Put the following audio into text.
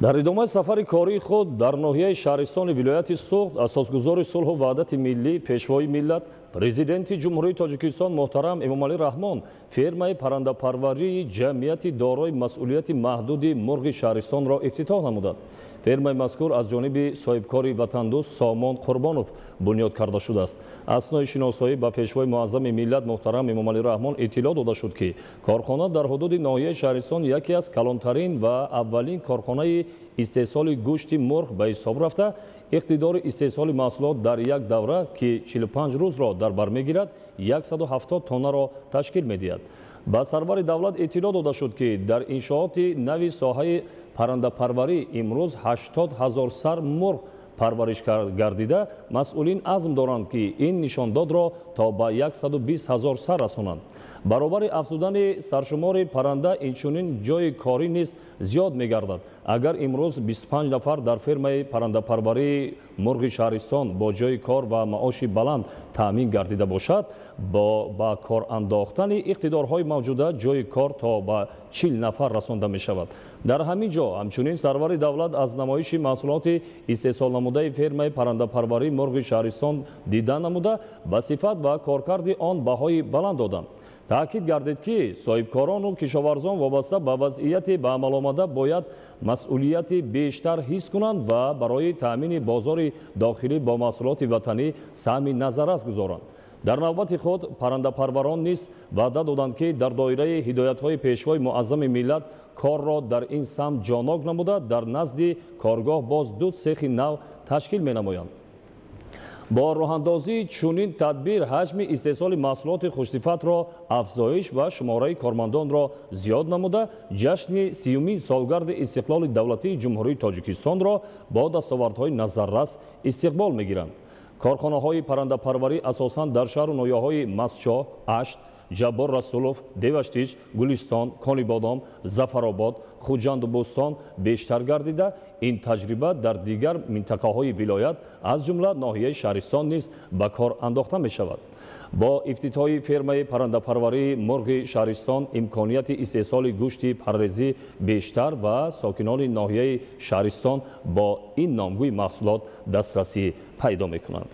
Дар идомаи сафари кории худ дар ноҳияи Шаҳристони вилояти Суғд асосгузори сулҳу ваҳдати миллӣ, Пешвои миллат, Президенти Ҷумҳурии Тоҷикистон муҳтарам Эмомалӣ Раҳмон фермаи паррандапарварии ҷамъияти дорои масъулияти маҳдуди «Мурғи Шаҳристонро» ифтитоҳ намуданд. Фермаи мазкур аз ҷониби соҳибкори ватандӯст Сомон Қурбонов бунёд карда шудааст. Аснои шиносоӣ ба Пешвои муаззами миллат муҳтарам Эмомалӣ Раҳмон иттилоъ дода шуд, ки корхона дар ҳудуди ноҳияи Шаҳристон яке аз калонтарин ва аввалин корхонаи истеҳсоли гӯшти мурғ ба ҳисоб рафта, иқтидори истеҳсоли маҳсулот дар як давра, ки 45 рӯзро дар бар мегирад, 170 тоннаро ташкил медиҳад. Ба сарвари давлат иттилоъ дода шуд, ки дар иншооти нави соҳаи паррандапарварӣ имрӯз 80 ҳазор сар мурғ парвариш гардида, масъулин азм доранд, ки ин нишондодро то ба 120 ҳазор сар расонанд. Баробари афзудани саршумори парранда, инчунин ҷойи корӣ низ зиёд мегардад. Агар имрӯз 25 нафар дар фермаи паррандапарварии «Мурғи Шаҳристон» бо ҷойи кор ва маоши баланд таъмин гардида бошад, бо ба кор андохтани иқтидорҳои мавҷуда ҷойи кор то ба 40 нафар расонда мешавад. Дар ҳамин ҷо ҳамчунин сарвари давлат аз намоиши маҳсулоти истеҳсолнамудаи фермаи паррандапарварии «Мурғи Шаҳристон» дида намуда, ба сифат ва коркарди он баҳои баланд доданд. Таъкид гардид, ки соҳибкорону кишоварзон вобаста ба вазъияти ба амал омада бояд масъулияти бештар ҳис кунанд ва барои таъмини бозори дохилӣ бо маҳсулоти ватанӣ саҳми назаррас гузоранд. Дар навбати худ паррандапарварон низ ваъда доданд, ки дар доираи ҳидоятҳои Пешвои муаззами миллат корро дар ин самт ҷоннок намуда, дар назди коргоҳ боз ду сехи нав ташкил менамоянд. Бо роҳандозии чунин тадбир ҳаҷми истеҳсоли маҳсулоти хушсифатро афзоиш ва шумораи кормандонро зиёд намуда, ҷашни 30-умин солгарди истиқлоли давлатии Ҷумҳурии Тоҷикистонро бо дастовардҳои назаррас истиқбол мегиранд. Корхонаҳои паррандапарварӣ асосан дар шаҳру ноҳияҳои Мастчоҳ, Ашт, Ҷаббор Расулов, Деваштич, Гулистон, Конибодом, Зафаробод, Хуҷанду Бӯстон бештар гардида, ин таҷриба дар дигар минтақаҳои вилоят, аз ҷумла ноҳияи Шаҳристон низ ба кор андохта мешавад. Бо ифтитоҳи фермаи паррандапарварии «Мурғи Шаҳристон» имконияти истеҳсоли гӯшти паррезӣ бештар ва сокинони ноҳияи Шаҳристон бо ин номгӯи маҳсулот дастрасӣ пайдо мекунанд.